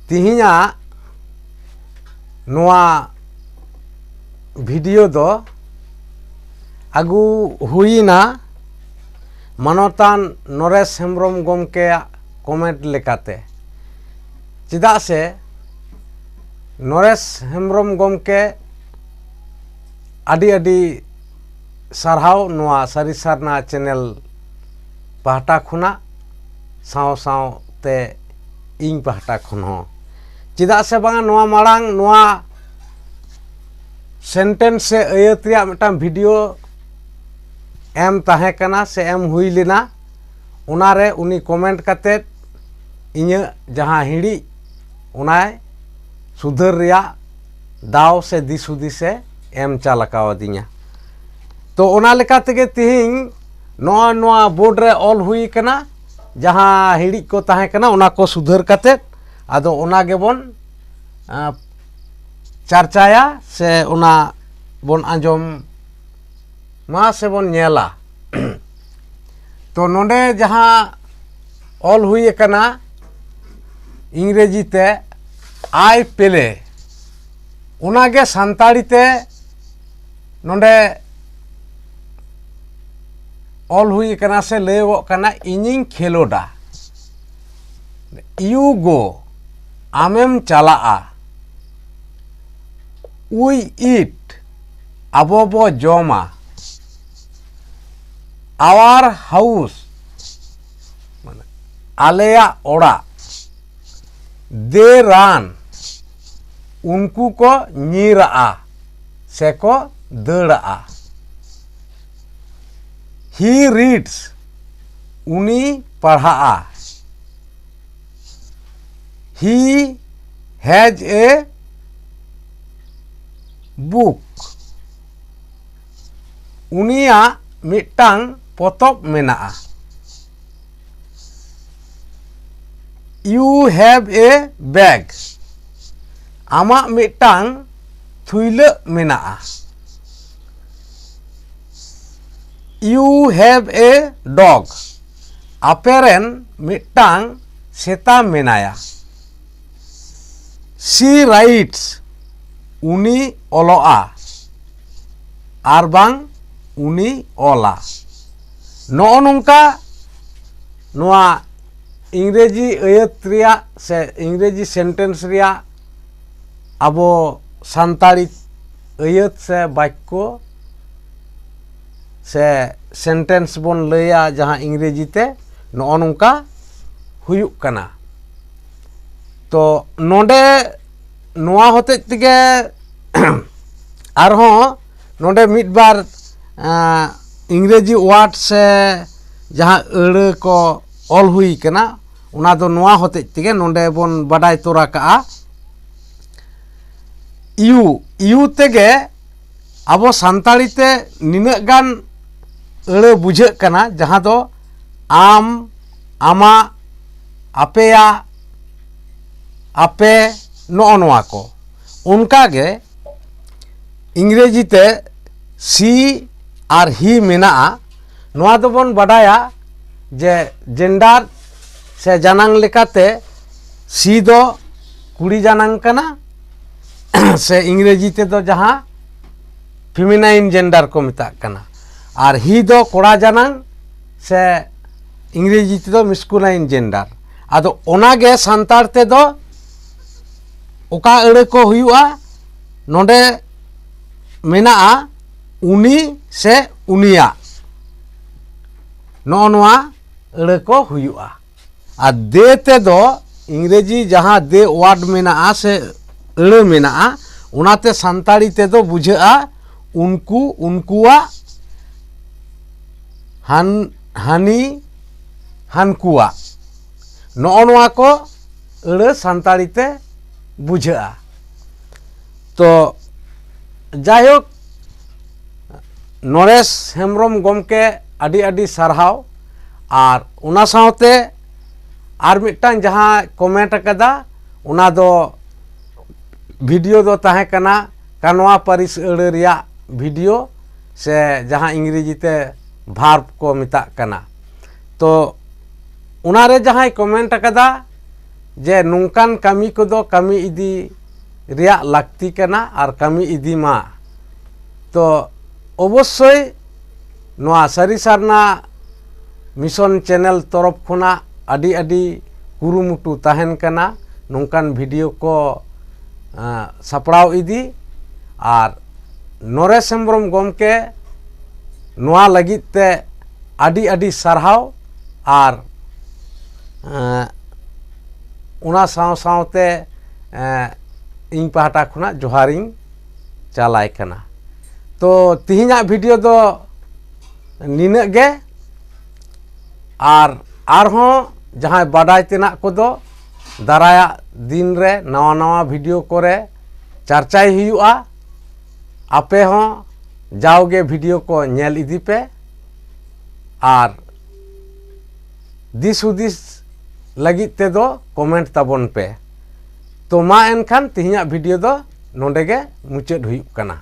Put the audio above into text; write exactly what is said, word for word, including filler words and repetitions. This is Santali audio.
ᱛᱤᱦᱤᱧᱟᱜ ᱱᱚᱣᱟ ᱵᱷᱤᱰᱤᱭᱳ ᱫᱚ ᱟᱹᱜᱩ ᱦᱩᱭᱮᱱᱟ ᱢᱟᱱᱚᱛᱟᱱ ᱱᱚᱨᱮᱥ ᱦᱮᱢᱵᱨᱚᱢ ᱜᱚᱢᱠᱮᱭᱟᱜ ᱠᱚᱢᱮᱱᱴ ᱞᱮᱠᱟᱛᱮ᱾ ᱪᱮᱫᱟᱜ ᱥᱮ ᱱᱚᱨᱮᱥ ᱦᱮᱢᱵᱨᱚᱢ ᱜᱚᱢᱠᱮ ᱟᱹᱰᱤ ᱟᱹᱰᱤ ᱥᱟᱨᱦᱟᱣ ᱱᱚᱣᱟ ᱥᱟᱹᱨᱤ ᱥᱟᱨᱱᱟ ᱪᱮᱱᱮᱞ ᱯᱟᱦᱴᱟ ᱠᱷᱚᱱᱟᱜ, ᱥᱟᱶ ᱥᱟᱶᱛᱮ ᱤᱧ ᱯᱟᱦᱴᱟ ᱠᱷᱚᱱ ᱦᱚᱸ᱾ ᱪᱮᱫᱟᱜ ᱥᱮ ᱵᱟᱝ, ᱱᱚᱣᱟ ᱢᱟᱲᱟᱝ ᱱᱚᱣᱟ ᱥᱮᱱᱴᱮᱱᱥ ᱥᱮ ᱟᱹᱭᱟᱹᱛ ᱨᱮᱭᱟᱜ ᱢᱤᱫᱴᱟᱝ ᱵᱷᱤᱰᱤᱭᱳ ᱮᱢ ᱛᱟᱦᱮᱸ ᱠᱟᱱᱟ ᱥᱮ ᱮᱢ ᱦᱩᱭ ᱞᱮᱱᱟ, ᱚᱱᱟᱨᱮ ᱩᱱᱤ ᱠᱚᱢᱮᱱᱴ ᱠᱟᱛᱮᱫ ᱤᱧᱟᱹᱜ ᱡᱟᱦᱟᱸ ᱦᱤᱲᱤᱡ, ᱚᱱᱟᱭ ᱥᱩᱫᱷᱟᱹᱨ ᱨᱮᱭᱟᱜ ᱫᱟᱣ ᱥᱮ ᱫᱤᱥ ᱦᱩᱫᱤᱥᱮ ᱮᱢ ᱪᱟᱞ ᱟᱠᱟᱣᱟᱫᱤᱧᱟ᱾ ᱛᱚ, ᱚᱱᱟ ᱞᱮᱠᱟ ᱛᱮᱜᱮ ᱛᱤᱦᱤᱧ ᱱᱚᱜᱼᱚᱭ ᱱᱚᱣᱟ ᱵᱳᱨᱰ ᱨᱮ ᱚᱞ ᱦᱩᱭ ᱠᱟᱱᱟ, ᱡᱟᱦᱟᱸ ᱦᱤᱲᱤᱡ ᱠᱚ ᱛᱟᱦᱮᱸ ᱠᱟᱱᱟ, ᱚᱱᱟ ᱠᱚ ᱥᱩᱫᱷᱟᱹᱨ ᱠᱟᱛᱮᱫ ᱟᱫᱚ ᱚᱱᱟ ᱜᱮᱵᱚᱱ, ᱟᱸ, ᱪᱟᱨᱪᱟᱭᱟ ᱥᱮ ᱚᱱᱟ ᱵᱚᱱ ᱟᱸᱡᱚᱢ ᱢᱟ ᱥᱮ ᱵᱚᱱ ᱧᱮᱞᱟ᱾ ᱛᱚ, ᱱᱚᱰᱮ ᱡᱟᱦᱟᱸ ᱚᱞ ᱦᱩᱭ ᱟᱠᱟᱱᱟ ᱤᱝᱨᱮᱡᱤ ᱛᱮ "I play", ᱚᱱᱟᱜᱮ ᱥᱟᱱᱛᱟᱲᱤ ᱛᱮ ᱱᱚᱰᱮ ᱚᱞ ᱦᱩᱭ ᱟᱠᱟᱱᱟ ᱥᱮ ᱞᱟᱹᱭᱚᱜᱚᱜ ᱠᱟᱱᱟ, "ᱤᱧᱤᱧ ᱠᱷᱮᱞᱳᱰᱟ"᱾ "You go", ᱟᱢᱮᱢ ᱪᱟᱞᱟᱜᱼᱟ᱾ "We eat", ᱟᱵᱚ ᱵᱚ ᱡᱚᱢᱟ᱾ "Our house", ᱢᱟᱱᱮ ᱟᱞᱮᱭᱟᱜ ᱚᱲᱟᱜ᱾ "They run", ᱩᱱᱠᱩ ᱠᱚ ᱧᱤᱨᱟᱜᱼᱟ ᱥᱮ ᱠᱚ ᱫᱟᱹᱲᱟᱜᱼᱟ᱾ "He reads", ᱩᱱᱤ ᱯᱟᱲᱦᱟᱜᱼᱟ᱾ "He has a book", ᱩᱱᱤᱭᱟᱜ ᱢᱤᱫᱴᱟᱝ ᱯᱚᱛᱚᱵ ᱢᱮᱱᱟᱜᱼᱟ᱾ "You have a bag", ᱟᱢᱟᱜ ᱢᱤᱫᱴᱟᱝ ᱛᱷᱩᱭᱞᱟᱹᱜ ᱢᱮᱱᱟᱜᱼᱟ᱾ "You have a dog", ᱟᱯᱮ ᱨᱮᱱ ᱢᱤᱫᱴᱟᱝ ᱥᱮᱛᱟ ᱢᱮᱱᱟᱭᱟ᱾ She writes, ᱩᱱᱤ ᱚᱞᱚᱜᱼᱟ, ᱟᱨ ᱵᱟᱝ ᱩᱱᱤ ᱚᱞᱟ᱾ ᱱᱚᱜᱼᱚ ᱱᱚᱝᱠᱟ ᱱᱚᱣᱟ ᱤᱝᱨᱮᱡᱤ ᱟᱹᱭᱟᱹᱛ ᱨᱮᱭᱟᱜ ᱥᱮ ᱤᱝᱨᱮᱡᱤ sentence ᱨᱮᱭᱟᱜ ᱟᱵᱚ ᱥᱟᱱᱛᱟᱲᱤ ᱟᱹᱭᱟᱹᱛ ᱥᱮ ᱵᱟᱠᱭᱚ ᱥᱮ sentence ᱵᱚᱱ ᱞᱟᱹᱭᱟ ᱡᱟᱦᱟᱸ ᱤᱝᱨᱮᱡᱤ ᱛᱮ, ᱱᱚᱜᱼᱚ ᱱᱚᱝᱠᱟ ᱦᱩᱭᱩᱜ ᱠᱟᱱᱟ᱾ ᱛᱚ ᱱᱚᱰᱮ ᱱᱚᱣᱟ ᱦᱚᱛᱮᱡ ᱛᱮᱜᱮ ᱟᱨᱦᱚᱸ ᱱᱚᱰᱮ ᱢᱤᱫ ᱵᱟᱨ, ᱟᱸ, ᱤᱝᱨᱮᱡᱤ word ᱥᱮ ᱡᱟᱦᱟᱸ ᱟᱹᱲᱟᱹ ᱠᱚ ᱚᱞ ᱦᱩᱭ ᱠᱟᱱᱟ, ᱚᱱᱟ ᱫᱚ ᱱᱚᱣᱟ ᱦᱚᱛᱮᱡ ᱛᱮᱜᱮ ᱱᱚᱰᱮ ᱵᱚᱱ ᱵᱟᱰᱟᱭ ᱛᱚᱨᱟ ᱠᱟᱜᱼᱟ᱾ ᱤᱭᱩ, ᱤᱭᱩ ᱛᱮᱜᱮ ᱟᱵᱚ ᱥᱟᱱᱛᱟᱲᱤ ᱛᱮ ᱱᱤᱱᱟᱹᱜ ᱜᱟᱱ ᱟᱹᱲᱟᱹ ᱵᱩᱡᱷᱟᱹᱜ ᱠᱟᱱᱟ, ᱡᱟᱦᱟᱸ ᱫᱚ ᱟᱢ, ᱟᱢᱟᱜ, ᱟᱯᱮᱭᱟᱜ, ᱟᱯᱮ, ᱱᱚᱜᱼᱚ ᱱᱚᱣᱟ ᱠᱚ᱾ ᱚᱱᱠᱟ ᱜᱮ ᱤᱝᱨᱮᱡᱤ ᱛᱮ she ᱟᱨ he ᱢᱮᱱᱟᱜᱼᱟ᱾ ᱱᱚᱣᱟ ᱫᱚᱵᱚᱱ ᱵᱟᱰᱟᱭᱟ ᱡᱮ gender ᱥᱮ ᱡᱟᱱᱟᱝ ᱞᱮᱠᱟᱛᱮ she ᱫᱚ ᱠᱩᱲᱤ ᱡᱟᱱᱟᱝ ᱠᱟᱱᱟ, ᱥᱮ ᱤᱝᱨᱮᱡᱤ ᱛᱮᱫᱚ ᱡᱟᱦᱟᱸ feminine gender ᱠᱚ ᱢᱮᱛᱟᱜ ᱠᱟᱱᱟ, ᱟᱨ he ᱫᱚ ᱠᱚᱲᱟ ᱡᱟᱱᱟᱝ ᱥᱮ ᱤᱝᱨᱮᱡᱤ ᱛᱮᱫᱚ masculine gender᱾ ᱟᱫᱚ ᱚᱱᱟᱜᱮ ᱥᱟᱱᱛᱟᱲ ᱛᱮᱫᱚ ᱚᱠᱟ ᱟᱹᱲᱟᱹ ᱠᱚ ᱦᱩᱭᱩᱜᱼᱟ? ᱱᱚᱰᱮ ᱢᱮᱱᱟᱜᱼᱟ ᱩᱱᱤ ᱥᱮ ᱩᱱᱤᱭᱟᱜ, ᱱᱚᱜᱼᱚ ᱱᱚᱣᱟ ᱟᱹᱲᱟᱹ ᱠᱚ ᱦᱩᱭᱩᱜᱼᱟ᱾ ᱟᱨ they ᱛᱮᱫᱚ ᱤᱝᱨᱮᱡᱤ ᱡᱟᱦᱟᱸ they word ᱢᱮᱱᱟᱜᱼᱟ ᱥᱮ ᱟᱹᱲᱟᱹ ᱢᱮᱱᱟᱜᱼᱟ, ᱚᱱᱟᱛᱮ ᱥᱟᱱᱛᱟᱲᱤ ᱛᱮᱫᱚ ᱵᱩᱡᱷᱟᱹᱜᱼᱟ ᱩᱱᱠᱩ, ᱩᱱᱠᱩᱣᱟᱜ, ᱦᱟᱱ-, ᱦᱟᱹᱱᱤ, ᱦᱟᱱᱠᱩᱣᱟᱜ᱾ ᱱᱚᱜᱼᱚ ᱱᱚᱣᱟ ᱠᱚ ᱟᱹᱲᱟᱹ ᱥᱟᱱᱛᱟᱲᱤ ᱛᱮ ᱵᱩᱡᱷᱟᱹᱜᱼᱟ᱾ ᱛᱚ ᱡᱟᱭᱦᱳᱠ, ᱱᱚᱨᱮᱥ ᱦᱮᱢᱵᱨᱚᱢ ᱜᱚᱢᱠᱮ, ᱟᱹᱰᱤ ᱟᱹᱰᱤ ᱥᱟᱨᱦᱟᱣ᱾ ᱟᱨ ᱚᱱᱟ ᱥᱟᱶᱛᱮ ᱟᱨ ᱢᱤᱫᱴᱟᱝ ᱡᱟᱦᱟᱸ comment ᱟᱠᱟᱫᱟ, ᱚᱱᱟ ᱫᱚ video ᱫᱚ ᱛᱟᱦᱮᱸ ᱠᱟᱱᱟ ᱠᱟᱱᱣᱟ ᱯᱟᱹᱨᱤᱥ ᱟᱹᱲᱟᱹ ᱨᱮᱭᱟᱜ video, ᱥᱮ ᱡᱟᱦᱟᱸ ᱤᱝᱨᱮᱡᱤ ᱛᱮ verb ᱠᱚ ᱢᱮᱛᱟᱜ ᱠᱟᱱᱟ᱾ ᱛᱚ ᱚᱱᱟᱨᱮ ᱡᱟᱦᱟᱸᱭ comment ᱟᱠᱟᱫᱟ, ᱡᱮ ᱱᱚᱝᱠᱟᱱ ᱠᱟᱹᱢᱤ ᱠᱚᱫᱚ ᱠᱟᱹᱢᱤ ᱤᱫᱤ ᱨᱮᱭᱟᱜ ᱞᱟᱹᱠᱛᱤ ᱠᱟᱱᱟ ᱟᱨ ᱠᱟᱹᱢᱤ ᱤᱫᱤ ᱢᱟ᱾ ᱛᱚ ᱚᱵᱚᱥᱥᱳᱭ ᱱᱚᱣᱟ ᱥᱟᱹᱨᱤ ᱥᱟᱨᱱᱟ ᱢᱤᱥᱚᱱ ᱪᱮᱱᱮᱞ ᱛᱚᱨᱚᱯ ᱠᱷᱚᱱᱟᱜ ᱟᱹᱰᱤ ᱟᱹᱰᱤ ᱠᱩᱨᱩᱢᱩᱴᱩ ᱛᱟᱦᱮᱱ ᱠᱟᱱᱟ ᱱᱚᱝᱠᱟᱱ ᱵᱷᱤᱰᱤᱭᱳ ᱠᱚ, ᱟᱸ, ᱥᱟᱯᱲᱟᱣ ᱤᱫᱤ᱾ ᱟᱨ ᱱᱚᱨᱮᱥ ᱦᱮᱢᱵᱨᱚᱢ ᱜᱚᱢᱠᱮ, ᱱᱚᱣᱟ ᱞᱟᱹᱜᱤᱫ ᱛᱮ ᱟᱹᱰᱤ ᱟᱹᱰᱤ ᱥᱟᱨᱦᱟᱣ᱾ ᱟᱨ, ᱟᱸ, ᱚᱱᱟ ᱥᱟᱶ ᱥᱟᱶᱛᱮ, ᱟᱸ, ᱤᱧ ᱯᱟᱦᱴᱟ ᱠᱷᱚᱱᱟᱜ ᱡᱚᱦᱟᱨᱤᱧ ᱪᱟᱞᱟᱭ ᱠᱟᱱᱟ᱾ ᱛᱚ ᱛᱤᱦᱤᱧᱟᱜ ᱵᱷᱤᱰᱤᱭᱳ ᱫᱚ ᱱᱤᱱᱟᱹᱜ ᱜᱮ᱾ ᱟᱨ ᱟᱨᱦᱚᱸ ᱡᱟᱦᱟᱸᱭ ᱵᱟᱰᱟᱭ ᱛᱮᱱᱟᱜ ᱠᱚᱫᱚ ᱫᱟᱨᱟᱭᱟᱜ ᱫᱤᱱ ᱨᱮ ᱱᱟᱣᱟ ᱱᱟᱣᱟ ᱵᱷᱤᱰᱤᱭᱳ ᱠᱚᱨᱮ ᱪᱟᱨᱪᱟᱭ ᱦᱩᱭᱩᱜᱼᱟ᱾ ᱟᱯᱮ ᱦᱚᱸ ᱡᱟᱣᱜᱮ ᱵᱷᱤᱰᱤᱭᱳ ᱠᱚ ᱧᱮᱞ ᱤᱫᱤ ᱯᱮ ᱟᱨ ᱫᱤᱥ ᱦᱩᱫᱤᱥ ᱞᱟᱹᱜᱤᱫ ᱛᱮᱫᱚ ᱠᱚᱢᱮᱱᱴ ᱛᱟᱵᱚᱱ ᱯᱮ᱾ ᱛᱚ ᱢᱟ ᱮᱱᱠᱷᱟᱱ ᱛᱮᱦᱮᱧᱟᱜ ᱵᱷᱤᱰᱤᱭᱳ ᱫᱚ ᱱᱚᱰᱮ ᱜᱮ ᱢᱩᱪᱟᱹᱫ ᱦᱩᱭᱩᱜ ᱠᱟᱱᱟ᱾